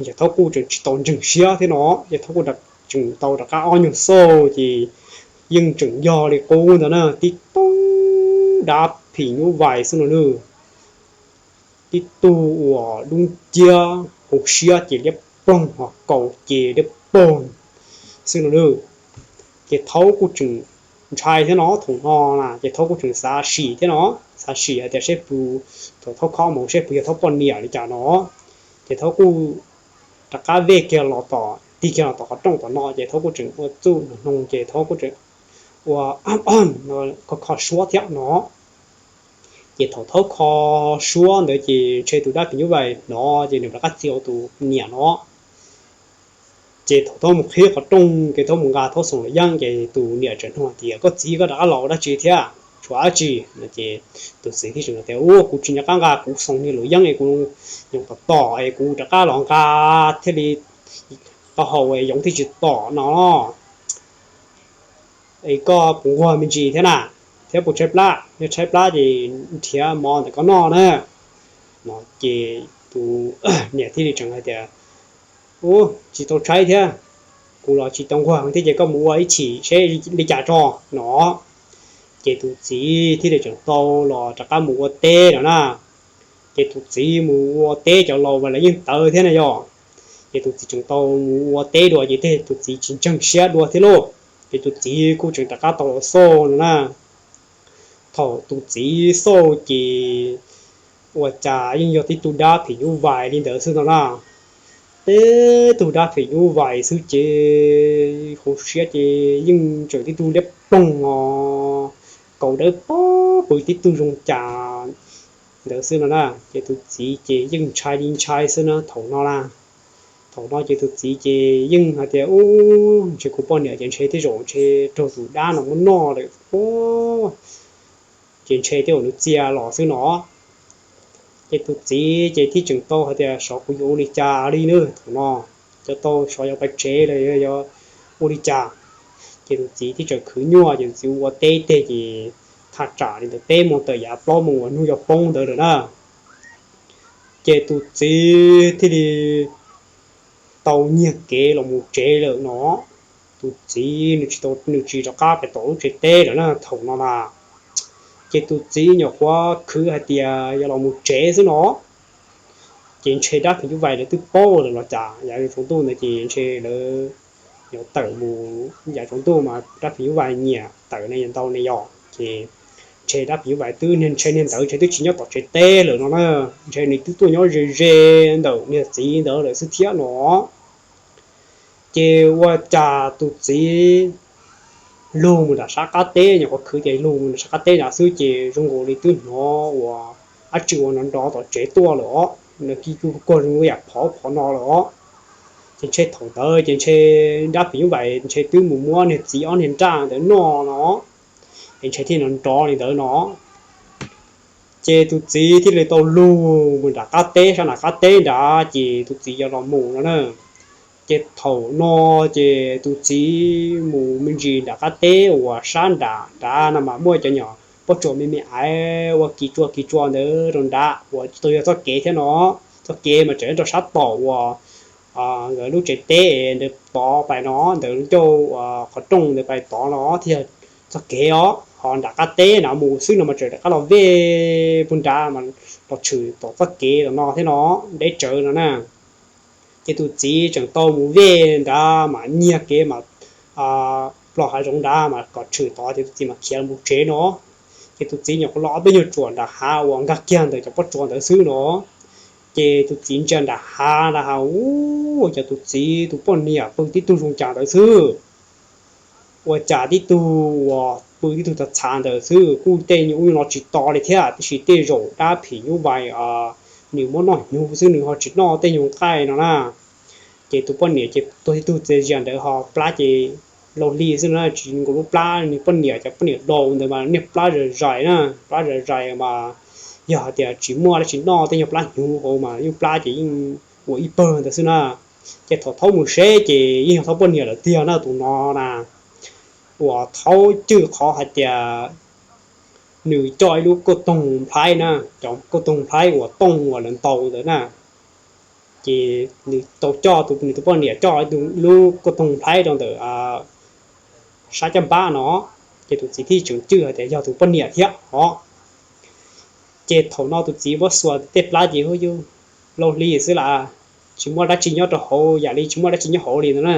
Ces thaum kuj tseem tsis tau ntseeg siab thiab no, ces thaum kuj tseem tau rov qab ob nyuag xauj ces yeej tseem yog li qub ntawd na, tib tug dab phim nyuj vais xwb no na. Tib tug uas dub nciab, hauv siab ces liab ploog, ho kaus ces liab ploog xwb no na. Ces thaum kuj tseem ntshai thiab no, thaum no na ces thaum kuj tseem xav sim thiab no, xav sim hais tias seb puas, thaum thaum khob mus seb puas yog thaum poj niam li cas no. Ces thaum kuj rov qab vej kiag los tom, tig kiag los tom qhov rooj tom no, ces thaum kuj tseem ua txuj hnoos ces thaum kuj tseem ua kho kho suab thiab no. Ces thaum thaum kho suab ntawd ces ntshe tus dab phim nyuj vais hnov ces nws rov qab txia ua tus niam no. Ces thaum thaum mus qhib qhov rooj ces thaum mus nqa thaum xoom luam yeeb ces tus niam tseem nug tias, Koj txiv, koj rov qab los ua dab tsi thiab, tshuav dab tsi? No ces tus txiv thiaj tseem tias, Ub, kuv tsis nco qab nqa kuv xoom niag luam yeeb es kuv nyoos tom tom es kuv rov qab los nqa thiaj li tau haum es yoov thiaj tsis tom no. Es koj puas nquag me ntsis thiab na, thiab puas tshaib plab? Yog tshaib plab ces nrhiav mov ntawm koj noj na. No ces tus niam thiaj li tseem hais tias, Ub, tsis tau tshaib thiab, kuv los tsis tau nquag thiab, ces koj mus ua ib chim seb li cas tso no. Ces tus txiv thiaj li tseem tau los rov qab mus ua teb no na. Ces tus txiv mus ua teb, cov laus mas lawv yeej tawv thiab na yog. Ces tus txiv tseem tau mus ua teb dua ces tej tus txiv tsis ntseeg siab dua thiab lauj. Ces tus txiv kuj tseem rov qab tau los xauj no na. Thaum tus txiv xauj ces ua cas yeej yog tib tug dab phim nyuj vais li ntawd xwb no na. Tib tug dab phim nyuj vais xwb ces hauv siab ces yeej tseem tib tug liab ploog os, kaus dawb paug pw tib tug zoo cas ntawd xwb no na. Ces tus txiv ces yeej ntshai li ntshai xwb na thaum no na. Thaum no ces tus txiv ces yeej hais tias, Ub, ntshe kuv poj niam ces ntshe tej zaum ntshe raug tus dab no muab noj lawm, ces ntshe tej zaum nws txia los xwb no. Ces tus txiv ces thiaj tseem tau hais tias, Xyov kuv yuav ua li cas li na thaum no, cov tau xyov yuav pais tsev los yog ua li cas. Ces tus txiv thiaj tseem khwv nyuaj, ces tus txiv ua teb teg ces thaj tsam li ntawd peb moos tawm yav plaub moos uas hnub yuav poob ntawd lawm na. Ces tus txiv thiaj li tau nyiag kev los mus tsev lawm no. Tus txiv nws tsis tau, nws tsis rov qab pais tom lub tsev teb lawm na thaum no na. Ces tus txiv nyuam qhuav khwv hais tias yog los mus tsev xwb no. Ces ntshe dab phim nyuj vais lawv twb paub lawm los cas, yav yuav tsaus ntuj ntawd ces ntshe lawv yuav tawm mus, yav tsaus ntuj mas dab phim nyuj vais nyiam tawm ne, ntau ne yog ces ntshe dab phim nyuj vais twb niag, ntshe niag ntawd ntshe twb tsis nyob tom tsev teb lawm no na. Ntshe nws twb tuaj nyob ze ze ntawm niag txiv ntawd lawm xwb thiab no. Ces ua cas tus txiv lug mus nram sab qab teb, nyuam qhuav khwv tias lug mus nram sab qab teb nrad xwb ces zoo nkaus li twb hnov ua dab tsi uas nrov nrov tom tsev tuaj lawm os, nws ki ku kuag zoo li yam phov phov no lawm os. Ces ntshe thaum ntawd ces ntshe dab phim nyuj vais ntshe twb mus muab niag txiv ob niag nraj ntawd noj no, es ntshe thiaj nrov nrov li ntawd no. Ces tus txiv thiaj li tau lug mus nram qab teb, sab nram qab teb nrad ces tus txiv yuav los mus no na. Ces thaum no ces tus txiv mus me ntsis nram qab teb uas sab nram nrad no mas muaj cov nyuag pob tsuas me me aiv ua kis tsua kis tsua ntawd rau nrad uas tsis tau yog txoj kev thiab no. Txoj kev mas tseem rau sab tom uas nkawd lub tsev teb ntawd tod pais no, ntawd ncauj qhov rooj ntawd pais tod no thiaj yog txoj kev os. Ho nram qab teb no mus xwb no mas tseem rov qab los vej puag nrad mas los tshwm tom txoj kev los no thiab no, deb tsawv no na. Ces tus txiv tseem tau mus vej nrad mas nyiag kev mas plos hav zoov nrad mas kom tshwm tod ces tus txiv mas khiav los mus tsev no. Ces tus txiv nyuam qhuav los ob peb nyuag tsuam nram hav uas nkag kiag ntawm cov pob tsuas ntawd xwb no. Ces tus txiv ntsia nram hav na has, ua cas tus txiv tus poj niam pw tib tug zoo cas ntawd xwb. Ua cas tib tug uas pw tib tug txhav txhav ntawd xwb, kuj tej nyuag ub no tsis to li thiab, tiam sis tej zaum dab phim nyuj vais nws muab noj hnyuv xwb, nws ho tsis noj tej nyuag nqaij no na. Ces tus poj niam ces tuag tib tug txias zias ntawd ho plab ces laus hli xwb na, tsis nkaus lub plab nws poj niam, cov poj niam laus ntawd mas niag plab zais zais na, plab zais zais mas yog hais tias tsis muaj dab tsi noj tej nyuag plab hnyuv hauv mas yeej plab ces yeej ua ib pawg ntawd xwb na. Ces thaum thaub mus seb ces yeej yog thaub poj niam lawm tiag na tus no na. Uas thaub cwj qhov hais tias nws coj ib lub kauj toog nplhaib na, cov kauj toog nplhaib uas tooj uas lawv ntaus ntawd na. Ces nws tau coj, nws tus poj niam coj lub kauj toog nplhaib rau ntawm sab caj npab no, ces tus txiv thiaj tseem cwj hais tias yog tus poj niam thiab os. Ces thaum no tus txiv muab xuas tej plab ces hu yus laus hli xwb las, tsis muaj dab tsi nyob rau hauv, yam li tsis muaj dab tsi nyob hauv li ntawd na.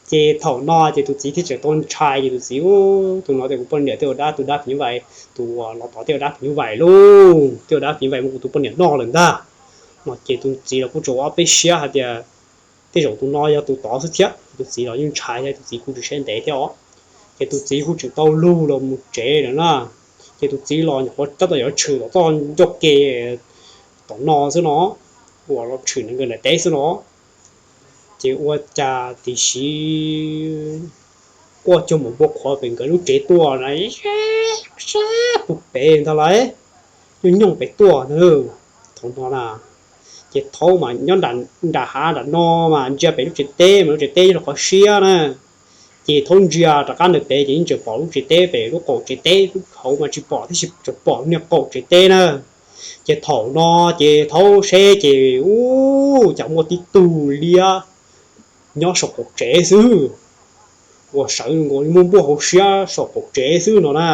Ces thaum no ces tus txiv thiaj tseem tau ntshai, ces tus txiv, tus no tej kuv poj niam tej ua dab, tus dab phim nyuj vais, tus uas los tod tej ua dab phim nyuj vais lauj, tej ua dab phim nyuj vais muab kuv tus poj niam noj lawm ntag. No ces tus txiv los kuj tsuas ua ob peb siab hais tias tej zaum tus no yog tus tod xwb thiab, tus txiv los yeej ntshai thiab, tus txiv kuj tsis saib ntev thiab os. Ces tus txiv kuj tseem tau lug los mus tsev lawm na. Ces tus txiv los nyuam qhuav tab tom yuav tshwm tom txoj ncauj ke tom no xwb no, uas los tshwm nws nkawd nram teb xwb no. Ces ua cas tiam sis quaj cuag mus npua qhuav pem nkawd lub tsev tuaj na, sab pug pem ntag lauj, nyooj nyooj pem tuaj na. Thaum no na, ces thaub mas nyob nram hav nram no mas ntsia pem lub tsev teb mas lub tsev teb yog qhov siab na. Ces thaub ntsia rov qab ntawm pem ces yeej tseem pom lub tsev teb pem lub qaum tsev teb hauv mas tsis pom, tiam sis tseem pom niag qaum tsev teb na. Ces thaum no ces thaub seb ces ua cas muaj tib tug liab nyob saum qaum tsev xwb, uas sawv nkaus li muaj npuaj hauv siab saum qaum tsev xwb no na.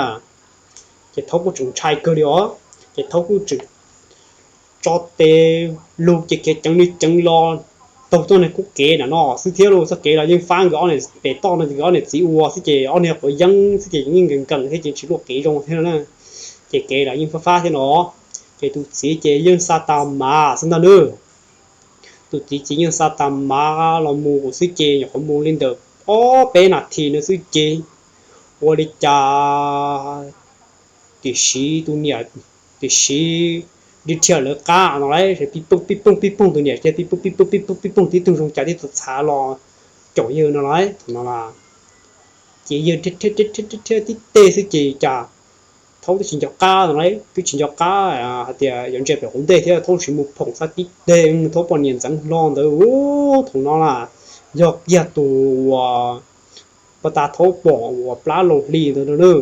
Ces thaub kuj tseem ntshai kawg li os, ces thaub kuj tseem tso tes lug ces khiav ceev li ceev los taug txoj niag kub kev nram no xwb thiab lauj. Txoj kev los yeej fab nkawd ob niam, pem toj no nkawd ob niam txiv ua xwb ces ob niag quav yeeb xwb ces yeej nkees nkees thiab ces tsis luaj kev zoo thiab no na. Ces kev los yeej fab fab thiab no, ces tus txiv ces yeej xa tas mav xwb ntag nawb. Tus txiv ces yeej xa tas mav los mus xwb ces nyuam qhuav mus li ntawm ob peb nas this no xwb ces ua li cas tiam sis tus niam, tiam sis dhia lawv qab no las, pib pooj pib pooj pib pooj, tus niam dhia pib pooj pib pooj pib pooj pib pooj tib tug zoo cas tib tug txhav los caum yawg no las. Thaum no las ces yawg dhia tib teg xwb ces cas thaub twb tsis nco qab no las, twb tsis nco qab hais tias yuav ntsia pem hauv ntej thiab, thaub tsis mus phoom xab tib teg, thaub poj niam ntxeev hlo ntawd. Thaum no las yog kiag tus uas pas tas thaub pom uas plab laus hli ntawd no na.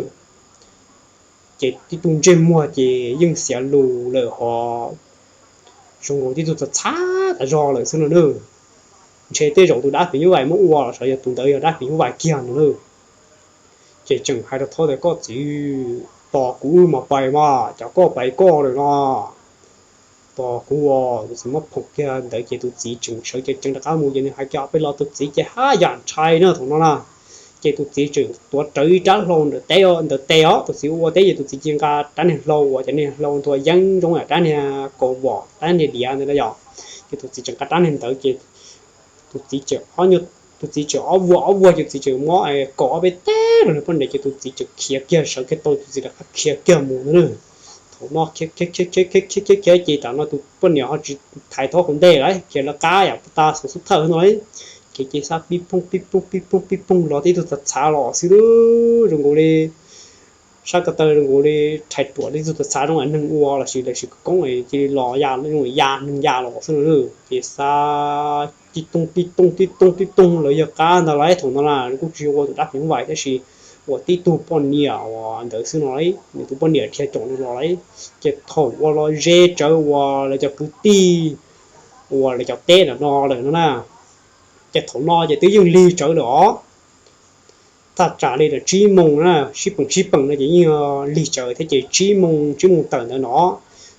Ces tib tug ntsej muag ces yeej xiav lus lawm hos zoo nkaus tib tug txhav txhav tas zog lawm xwb no na. Ntshe tej zaum tus dab phim nyuj vais muab ua los sav, yog tus ntawd yog dab phim nyuj vais kiag no na. Ces tseem hais rau thaub tias, koj txiv, tos kuv wb mas pais mas, cas koj pais koj lawm no. Tos kuv os. Tus txiv muab phoom kiag ntawd ces tus txiv tseem sawv ceev ceev rov qab mus ces nws hais kiag peb los tus txiv ces haj yam ntshai na thaum no na. Ces tus txiv tseem tuav rawv ib rab hlau ntawm teb, ntawm tes os, tus txiv ua teb ces tus txiv cia nqa rab niag hlau uas cov niag hlau nthua yeeb zoo yam rab niag kaus vom rab niag diav ntawd na yom. Ces tus txiv tseem nqa rab niag ntawd ces tus txiv tseem, tus txiv tseem ob vuag ob vuag ces tus txiv tseem muab kaus ob peb teg rau nws poj niam ces tus txiv tseem khiav kiag sawv kiag tau, tus txiv rov qab khiav kiag mus no na. Thaum no khiav khiav khiav khiav khiav khiav khiav ces tam no tus poj niam ho tsis thaiv thaub hauv ntej lawm, khiav lawv qab yam tas xov xub thawj no. Khiav ces xa pib pooj pib pooj pib pooj pib pooj los tib tug txhav txhav los xwb, zoo nkaus li sab ko taw zoo nkaus li rhais ruam tib tug txhav txhav zoo li neeg ua los sis lawv siv khawv koob cia li los ya zoo ya neeg ya los xwb no. Ces xa tib tooj tib tooj tib tooj tib tooj lawv yawg qab ntag lauj. Thaum no na kuj tsis yog ua tus dab phim nyuj vais tab sis ua tib tug poj niam uas ntawd xwb no, nws tus poj niam dhia caum nws los lauj. Ces thaum uas los ze tsawv uas lawv cov kwv tij uas lawv cov teb ntawm no lawm no na, ces thaum no ces twb yeej lig tsawv lawm os. Thaj tsam li ntawm tsib moos na, sib peem sib peem no ces yeej lig tsawv thiab ces tsib moos tsib moos tawm ntawd no,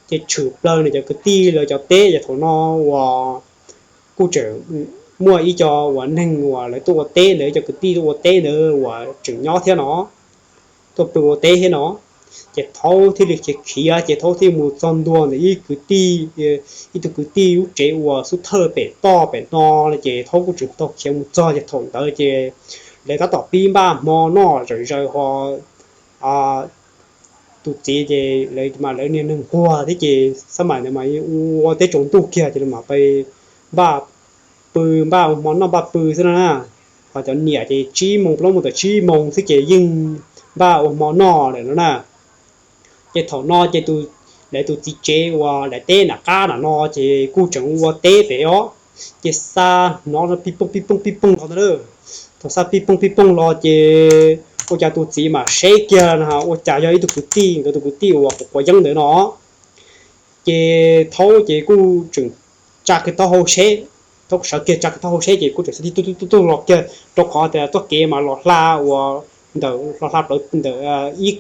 ces tshwm plaws nws cov kwv tij lawv cov teb, ces thaum no uas kuj tseem muaj ib co uas neeg uas lawv tuaj ua teb, lawv cov kwv tij tuaj ua teb ntawd uas tseem nyob thiab no, tuaj pw ua teb thiab no. Ces thaub thiaj li khiav khiav ces thaub thiaj mus txog ntua ntawm ib kwv tij, ib tug kwv tij lub tsev uas xub thawj pem toj pem no, ces thaub kuj tseem taug khiav mus txog ces thaum ntawd ces lawv tab tom pib npaj hmo noj zawm zaws ho tus txiv ces lawv mas lawv niag neeg nquag thiab ces xab maim ntawd mas ua teb tsaus ntuj kiag ces lawv mam pib npaj pw, npaj ua hmo noj npaj pw xwb no na. Ho cov niam ces tsib moos plaub moos tawm tsib moos xwb ces yeej npaj ua hmo noj lawm no na. Ces thaum no ces lawv tus txiv tsev uas daim teb nram qab nram no ces kuj tseem ua teb pem os, ces xa hnov pij pooj pij pooj pij pooj los ntag na. Thaum xa pij pooj pij pooj los ces ua cas tus txiv mam seb kiag no ua cas yog ib tug kwv tij, nkawd tus kwv tij uas quav quav yeeb ntawd no. Ces thaub ces kuj tseem tsa kiag taub hau seb, thaub sawv kiag tsa kiag taub hau seb ces kuj tseem xa tib tug tug tug los kiag rau qhov tias txoj kev mas los hla uas ntawm los hla plawv ntawm ib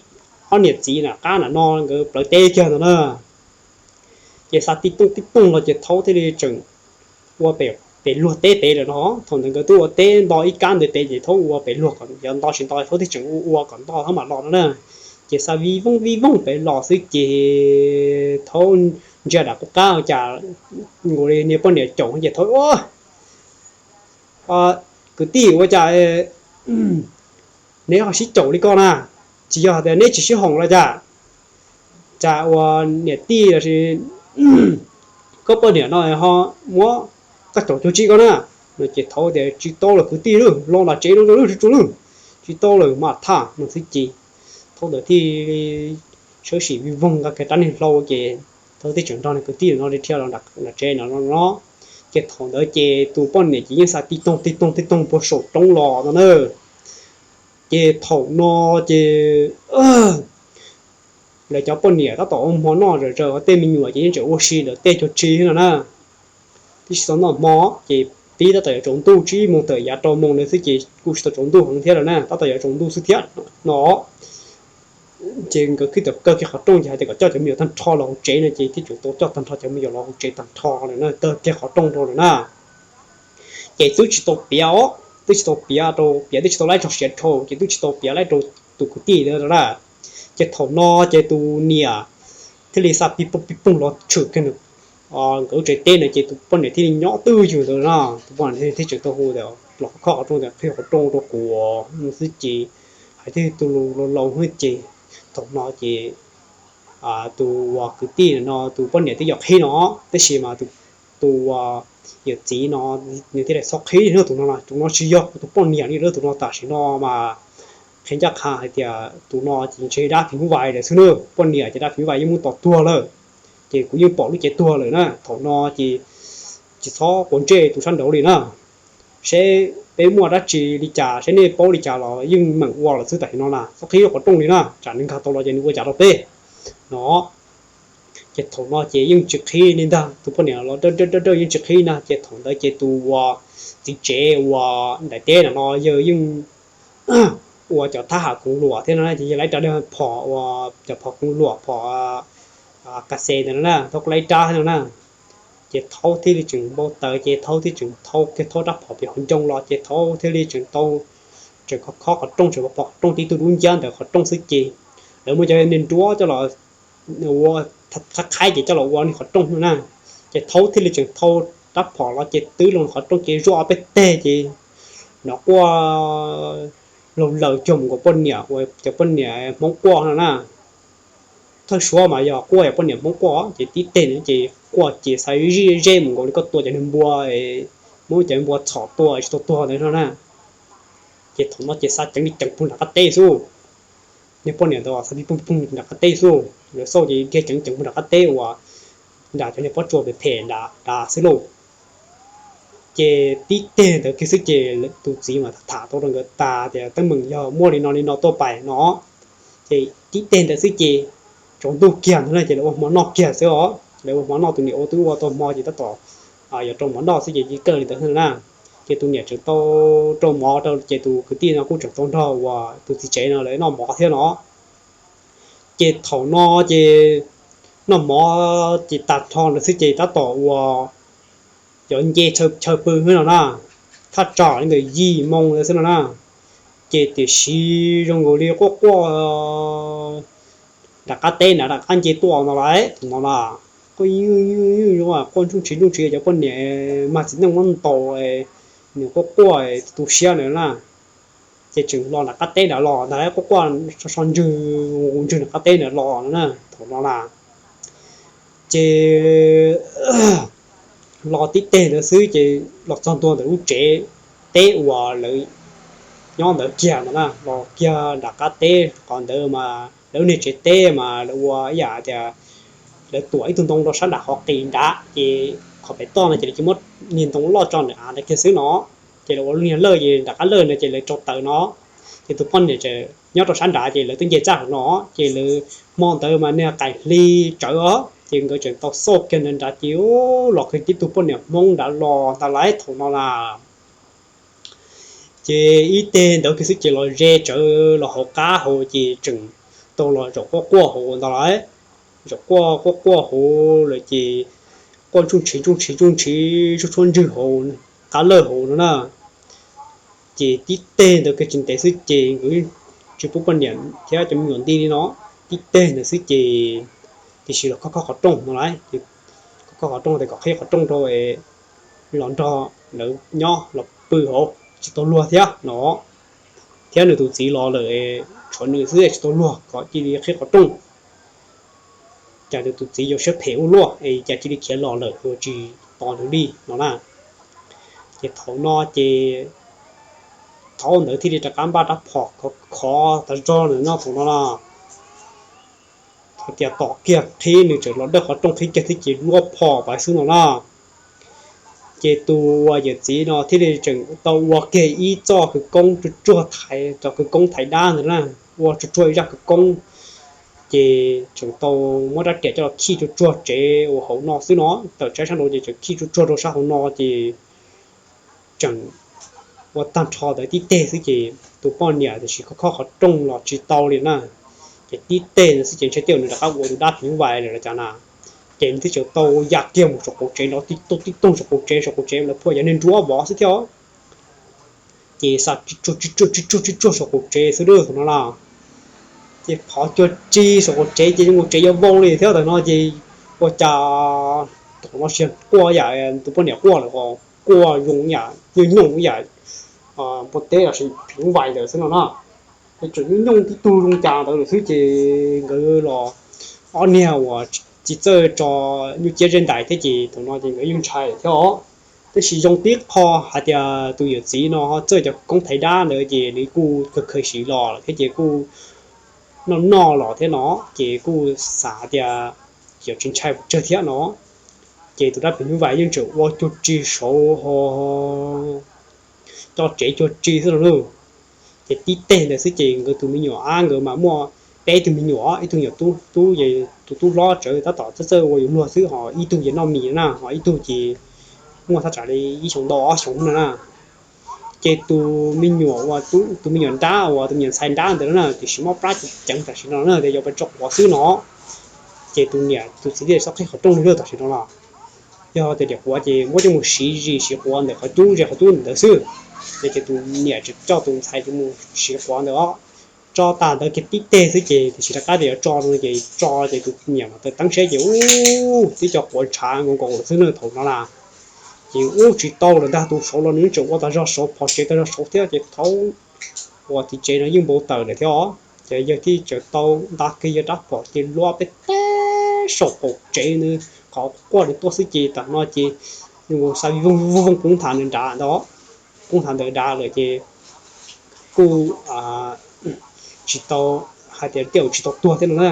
ob niam txiv nram qab nram no nkawd plawv teb kiag ntawd na. Ces xa tib pooj tib pooj los ces thaub thiaj li tseem ua pem luag teb pem lawm no. Thaum ntawd nkawd twb ua teb nto ib kab ntawd pem ces thaub ua pem luag kom yog nto tsis nto thaub thiaj tseem ua ua kom nto thaub mam los no na. Ces xa vij vooj vij vooj pem los xwb ces thaub ntsia nram qub qab cas nkaus li niag poj niam caum ces thaub, kwv tij ua cas neb ho sib caum li ko na, tsis yog tias neb tsis sib haum los cas? Cas ua niam tij los sis koj poj niam no ho muab koj caum cuag tsi ko na? No ces thaub tias tsis tau lawm kwv tij lauj, los nram tsev no rau lwm tsis tau lawm, tsis tau lawm mas tham no xwb ces thaub ntawd thiaj sawv tsees vij voog nqa kiag rab niag hlau ces thaub thiaj tseem nrog niag kwv tij no dhia los nram tsev no no. Ces thaum ntawd ces tus poj niam ces yeej xa tib toog tib toog tib toog puag saum roob los no na. Ces thaum no ces lawv cov poj niam tab tom ua hmo noj zawm zaws, tej me nyuam ces yeej tseem ua si ntawm tej cag tsi no na. Twb tsis tau noj hmo ces pib tab tom yuav tsaus ntuj tsib moos tawm yav rau moos ntawd xwb ces kuj tsis tau tsaus ntuj heev thiab lawm na, tab tom yuav tsaus ntuj xwb thiab no. Ces nkawd thiaj tau kaw kiag qhov rooj ces hais tias kom coj cov me nyuam tag nrho los hauv tsev no ces thiaj tseem tau coj tag nrho cov me nyuam los hauv tsev tag nrho lawm na, kaw kiag qhov rooj rau lawm na. Ces twb tsis tau piav os, twb tsis tau piav rau, piav twb tsis tau laib tso siav dhau ces twb tsis tau piav laib rau tus kwv tij ntawd na. Ces thaum no ces tus niam thiaj li xa pij pooj pij pooj los tshwm kiag nkawd lub tsev teb no ces tus poj niam thiaj li nyob twj ywm ntawd na. Tus poj niam thiaj tseem tau hu tias los khob qhov rooj tias qhib qhov rooj rau kuv no xwb ces hais tias tus laus laus hwj ces thaum no ces tus uas kwv tij no tus poj niam twb yuav qhib no, tab sis mas tus uas yawm txiv no nws thiaj li txhob qhib no, tus no, tus no tsis yog kuv tus poj niam li lawm, tus no tam sim no mas qhia ncaj qha hais tias tus no ces ntshe dab phim nyuj vais lawm xwb na, poj niam ces dab phim nyuj vais yeej muab tos tuag lawm, ces kuv yeej pom lub cev tuag lawm na. Thaum no ces tsis txhob quav ntsej tus sab nraud li na, seb peb muaj dab tsi li cas, seb nej paub li cas los yeej meem ua lawm xwb tam sim no na, txhob qhib qhov rooj li na, tsam nws nkag tau los ces nws ua cas rau peb no. Ces thaum no ces yeej tsis qhib li ntag, tus poj niam los dawj dawj dawj yeej tsis qhib na. Ces thaum ntawd ces tus uas txiv tsev uas nram teb no no yawg yeej ua cov thab ham koov luam thiab no ces yawg laib rab phom uas cov phom koov luam phom kas xes ntawd no na, thaub kuj laib rab no na. Ces thaub thiaj li tseem npau taws ces thaub thiaj tseem thau kiag thaub rab phom pem hauv ncoo los ces thaub thiaj li tseem tau, tseem khob khob qhov rooj, tseem pom qhov rooj tib tug dub nciab ntawm qhov rooj xwb ces lawv muab cov niag nruab coj los ua qhaib qhaib ces coj los ua niag qhov rooj no na. Ces thaub thiaj li tseem thau rab phom los ces twb loo qhov rooj ces zuaj ob peb teg ces hnov quaj laug laws cuag mus nkaus poj niam uas cov poj niam Hmoob quaj no na. Thawj suav mas yog quaj yog poj niam Hmoob quaj ces tib teg ntawd ces quaj ces xav zij zej mus nkaus li koj tua cov niag npua, muab cov npua txhom tua tsis tau tuag ntawd no na. Ces thaum no ces xav ceev li ceev puag nram qab teb xwb. Niag poj niam ntawd xav pij poog poog nram qab teb xwb, lawv xauj ces dhia ceev ceev puag nram qab teb uas nram cov niag pob tsuas phem phem nram nrad xwb lauj. Ces tib teg ntawd kiag xwb ces tus txiv mas tham tau rau nkawd tas tias teeb meem yog muaj li no li no tuaj pais no. Ces tib teg ntawd xwb ces tsaus ntuj kiag ntawd na ces lawv ua hmo noj kiag xwb os. Lawv ua hmo noj, tus niam ua twb ua tau hmo ces tab tom yuav rau mov noj xwb ces cia li kawg li ntawd na. Ces tus niam tseem tau rau mov rau ces tus kwv tij no kuj tseem tau nrog uas tus txiv tsev no lawv noj mov thiab no. Ces thaum no ces noj mov ces tag nrho ntawd xwb ces tab tom uas cov nce chaw pw no na, thaj tsam li ntawm yim moo ntawd xwb no na. Ces tiam sis zoo nkaus li quaj quaj nram qab teb na, nram qab nce tuaj no lawm. Thaum no na, quaj quaj ntsuj ntshiv ntsuj ntshiv, cov poj niam mag txiv neej muab ntaus, nws quaj quaj tu siab na na. Ces tseem los nram qab teb nrad los ntag, quaj quaj so so ntswg ntswg nram qab teb nrad los no na. Thaum no na, ces los tib teg ntawd xwb ces los txog ntua ntawm lub tsev teb uas lawv nyob ntawd kiag no na, los kiag nram qab teb qhov ntawd mas lawv niag tsev teb mas lawv ua ib yam tias lawv tuam ib tug ntoo rau sab nram qhov qis nrad, ces qhov pem toj no ces lawv cia muab niag ntoo loj tso nws av ntawd kiag xwb no. Ces lawv ua lub niag lawj, ces nram qab lawj no ces lawv rau taws no. Ces tus poj niam tseem nyob rau sab nrad, ces lawv twb nce txaj hauv no, ces lawv hmo ntawd mas niag qaim hli tsawv os, ces nkawd tseem tau xauj kiag nrad nrad ces los kiag tib tug poj niam Hmoob nrad los ntag lauj. Thaum no na, ces ib teg ntawd kiag xwb ces los ze tsawv los hauv qab hauv, ces tseem tau los zaum quaj quaj hauv ntag lauj. Zaum quaj quaj quaj hauv lawm ces quaj ntsuj ntshiv ntsuj ntshiv ntsuj ntshiv tshuab tshuab ntswg hauv qab lawj hauv no na. Ces tib teg ntawd kiag tsis ntev xwb ces nkawd tsis pub poj niam thiab cov me nyuam nti li no. Tib teg ntawd xwb ces tiam sis los khob khob qhov rooj no lauj, khob khob qhov rooj tias kom qhib qhov rooj rau los nrog lawv nyob los pw hauv tsis tau luag thiab no. Thiab nws tus txiv los lawm, tshuav nws xwb tsis tau luag kom cia li qhib qhov rooj. Cas nws tus txiv yuav siab phem ua luaj es cas cia li khiav los lawm yuav tsis tos nws li no na. Ces thaum no ces thaum ntawd thiaj li rov qab npaj rab phom khov khov tas zog ntawm no thaum no na. Thaum tias tom kiag qhib nws tseem los dawj qhov rooj qhib kiag thiab ces luab phom pais xwb no na. Ces tus uas yawm txiv no thiaj li tseem tau ua kiag ib txoj khawv koob tsuag tsuag thaiv cov khawv koob thaiv dab ntawd na, ua tsuag tsuag ib zaj khawv koob. Ces tseem tau muab rab riam coj los khij tsuag tsuag tsev uas hauv no xwb no, tawm tshaib sab nraud ces tseem khij tsuag tsuag rau sab hauv no ces tseem ua tag nrho ntawd tib teg xwb ces tus poj niam tiam sis khob khob qhov rooj los tsis tau li na. Ces tib teg ntawd xwb ces ntshai tej zaum nws rov qab ua tus dab phim nyuj vais lawm los cas na. Ces nws thiaj tseem tau ya kiag mus saum qaum tsev nrov tib toog tib toog saum qaum tsev, saum qaum tsev lawv phua yog niag nruab vov xwb thiab. Ces xa tsis tsuag tsis tsuag tsis tsuag tsis tsuag saum qaum tsev xwb lawm thaum no na. Ces phov cuag tsis saum qaum tsev ces zoo nkaus tsev yuav vau li thiab ntawm no ces ua cas thaum no sia quaj yam tus poj niam quaj lawm, quaj zoo yam nyooj nyooj yam npua teb los sis phim nyuj vais ntawd xwb no na. Ces tseem nyooj nyooj tib tug zoo cas ntawd lawm xwb ces nkawd los ob niag uas tsis txawj tso nyuj ciab zeb ntais thiab ces thaum no ces nkawd yeej ntshai thiab os. Tab sis zoo tib qho hais tias tus yawm txiv no ho txawj cov koob thaiv dab ntawd ces nws kuj kawg khaws siv los thiab ces kuj noj noj los thiab no, ces kuj xav tias yuav tsis ntshai pes tsawg thiab no. Ces tus dab phim nyuj vais yeej tseem ua cuag tsis saud ho coj tsev cuag tsis xwb no lauj. Ces tib teg ntawd xwb ces nkawd tus me nyuam ab nkawd mas muaj peb tug me nyuam, ib tug nyuam tub, tus tub hlob tsawv tab tom txawj txawj ua yus luag xwb, ho ib tug ces noj mis na, ho ib tug ces muaj thaj tsam li ib xyoos ntau ob xyoos no na. Ces tus me nyuam uas, tus me nyuam nrab uas tus me nyuam ntxhais nrab ntawd na tiam sis mob plab ceev tam sim no na, tias yuav pes tso quav xwb no. Ces tus niam tus txiv thiaj txhob qhib qhov rooj li lawm tam sim no los. Yog tias diam quav ces muab coj mus siv zis siv quav ntawm qhov cub ze qhov cub ntawd xwb. Ces tus niam tseem coj tus ntxhais mus siv quav ntawd os. Tso tas ntawd kiag tib teg xwb ces tiam sis rov qab tias yuav tso no ces tso ces tus niam mas taw teeb siab ces ub twb cov quav ntshav nkaus nkaus lawm xwb na thaum no na. Ces ub tsis tau lawm ntag, tus saud los nws tseem ua tas zog saud, phov tsev tas zog saud thiab ces thaum uas tim tsev no yeej npau taws lawm thiab os. Ces yawg thiaj tseem tau nta kiag yawg rab phom ces luab peb teg saum qaum tsev ntawd, qhov quaj nws tuaj xwb ces tam no ces nws xa vooj vooj poob nthav ntawd nrad ntag, poob nthav ntawd nrad lawm ces kuj tsis tau hais tias tej zaum tsis tau tuag thiab no na.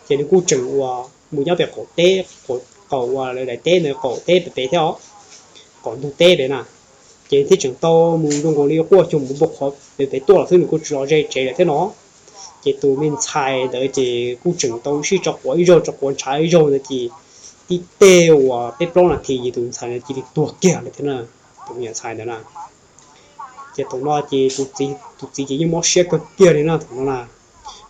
Ces nws kuj tseem uas mus nyob pem qaum teb, qaum uas lawv daim teb ntawd qaum teb pem pem thiab os, qaum ntug teb pem na. Ces thiaj tseem tau mus zoo nkaus li quaj cuag mus npau qhov pem pem tuaj lawm xwb, nws kuj tsis los ze tsev lawm thiab no. Ces tus me ntxhais ntawd ces kuj tseem tau sib tso quav ib zaug, tso quav ntshav ib zaug ntawd ces tib teg uas peb plaub nas this ces tus ntxhais ntawd cia li tuag kiag lawm thiab na, tus me nyuam ntxhais ntawd na. Ces thaum no ces tus txiv ces yeej mob siab kawg kiag li no thaum no na.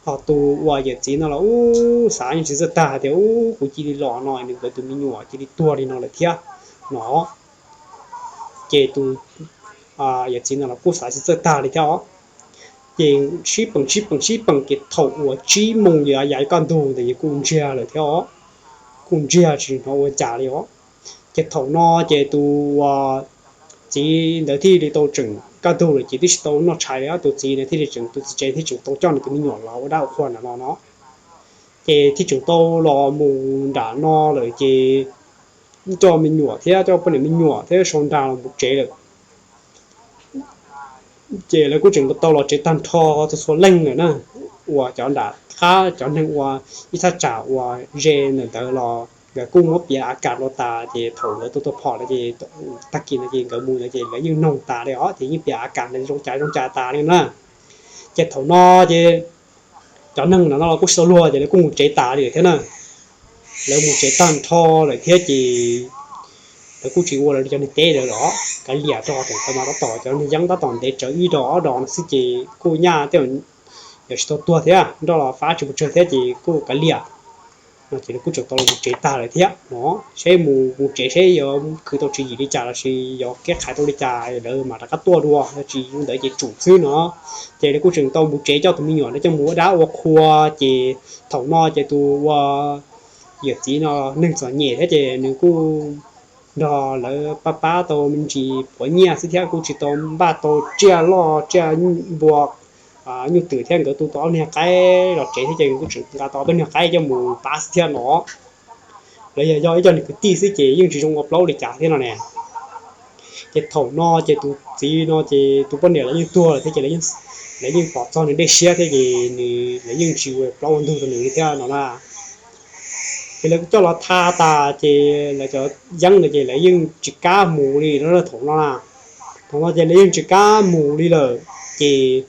Ho tus uas yawm txiv no los ub xav yeej tsis txawj tag hais tias ub kuv cia li los no nws nkawd tus me nyuam cia li tuag li no lawm thiab no. Ces tus yawm txiv no los kuj xav tsis txawj tag li thiab os. Ces sib peem sib peem sib peem ces thaum uas tsib moos yuav yav kaj ntug ntawd ces kuj ntsiag lawm thiab os. Kuj ntsiag tsis hnov ua cas li os. Ces thaum no ces tus txiv ntawd thiaj li tau tseem kaj ntug lawm ces twb tsis tau noj tshais li, tus txiv ntawd thiaj li tseem, tus txiv tsev thiaj tseem tau coj nws tus me nyuam los ua dab ua qhua nram no no. Ces thiaj tseem tau los mus nram no lawm ces coj me nyuam thiab coj poj niam me nyuam thiab sau nra los mus tsev lawm. Ces lawv kuj tseem tau los tsev tag nrho txhua txhua leej lawm na. Uas cov nram qab cov neeg ua ib thaj tsam uas ze ntawm ntawd los nkawd kuj muab piav a kas los tas ces thaum nkawd tua tua phom lawm ces tag kis no ces nkawd mus ntawd ces lawv yeej noog tas li os, ces yeej piav a kas ntawd zoo cas zoo cas tas li na. Ces thaum no ces cov neeg no no los kuj tsis tau luag ces lawv kuj mus tsev tas li lawm thiab na. Lawv mus tsev tag nrho lawm thiab ces lawv kuj tsis ua lawv li cov neeg teb lawm los kav liam rau hauv tseem tau mas tab tom cov neeg yeeb tab tom ntev tsawv ib dos ob dos no xwb ces kuj nyaj tej yam tsis tau tuag thiab nroj los fab tsis mus tsawg thiab ces kuj kav liam no ces lawv kuj tseem tau los mus tsev tag lawm thiab no. Seb mus mus tsev seb yuav khwv tau tswv yim li cas lossis yuav keb qhais tau li cas lawv mam rov qab tuaj dua, yog tsis li ntawd ces tsum xwb no. Ces lawv kuj tseem tau mus tsev coj tus me nyuam no coj mus ua dab ua qhua. Ces thaum no ces tus ua yawm txiv no neeg txom nyem thiab ces nws kuj nrog lawv pab pab tau me ntsis puav nyiaj xwb thiab kuj tsis tau npaj tau tsiaj loj tsiaj npua nyuj twm thiab nkawd tu tau ob niag qaib los tsev thiab ces kuj tseem nqa tau ob peb niag qaib coj mus pab xwb thiab no. Lawv yog yog ib co niag kwv tij xwb ces yeej tsis zoo ua plaub li cas thiab no ne. Ces thaum no ces tus txiv no ces tus poj niam los yeej tuag lawm thiab ces lawv yeej pom txog nws dej siab thiab ces nws lawv yeej tsis ua plaub ua ntug rau nws li thiab no na. Ces lawv coj los tha tas ces lawv cov yeeb ntawd ces lawv yeej tsis kam mus li no thaum no na. Thaum no ces lawv yeej tsis kam mus li lawm ces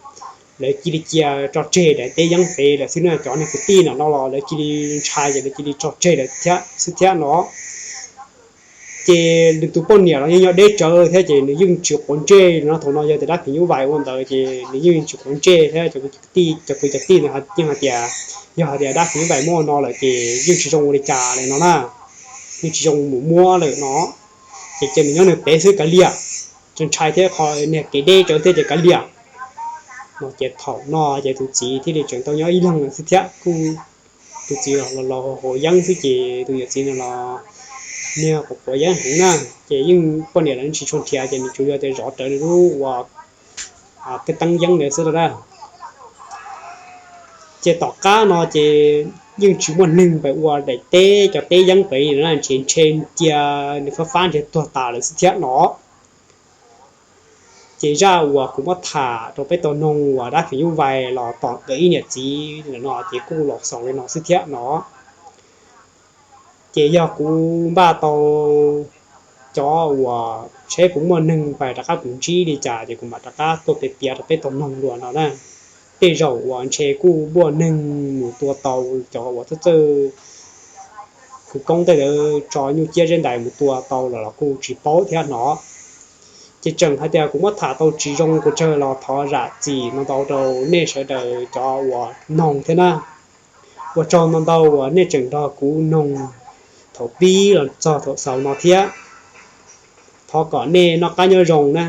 lawv cia li cia tso tseg daim teb yeeb pem lawm xwb na. Cov niag kwv tij no no los lawv cia li ntshai ces lawv cia li tso tseg lawm thiab xwb thiab no. Ces nws tus poj niam los yeej nyob deb tsawv thiab ces nws yeej tsis quav ntsej no. Thaum no yog tias dab phim nyuj vais ua ntawd ces nws yeej tsis quav ntsej thiab. Cov kwv cov tij ntawd yeej hais tias yog hais tias dab phim nyuj vais muab ua no lawm ces yeej tsis zoo ua li cas li no na, yeej tsis zoo mus muab lawm no. Ces cia nws nyob nws pem xwb kav liam, tseem ntshai thiab qhov niag kev deb tsawv thiab ces kav liam no. Ces thaum no ces tus txiv thiaj li tseem tau nyob ib leeg xwb thiab. Kuj tus txiv los los haus yeeb xwb ces tus yawm txiv no los niag quav quav yeeb heev na. Ces yeej poj niam los tsis tshua nrhiav ces nws tsuas yog tias zov rawv nws lub ua tej teeb yeeb ntawd xwb na. Ces tom qab no ces yeej tsis muaj neeg pem ua daim teb cov teb yeeb pem li no na, ntshe ntshe cia nws fab fab ntshe tuag tas lawm xwb thiab no. Ces zaj uas kuv muab tham rau peb tau noog uas dab phim nyuj vais los tom nkawd ib niam txiv no ces kuj los xaus li no xwb thiab no. Ces yog kuv npaj tau cov uas seb puas muaj neeg pais rov qab kuv ntsib li cas ces kuv mam rov qab tuaj piav piav rau peb tau noog dua no na. Tej zaum uas ntshe kuj muaj neeg mus tua tau cov uas txawj txawj khwv koob tej ntawd tso nyuj ciab zeb ntais mus tua tau los los kuj tsis paub thiab no. Ces tseem hais tias kuv muab tham tau tsis zoo kuv tsawg los thov zam txim no ntau rau nej sawv daws cov uas noog thiab na. Ua tsaug ntau ntau uas nej tseem nrog kuv noog thaum pib los txog thaum xaus no thiab. Thov kom nej noj qab nyob zoo na.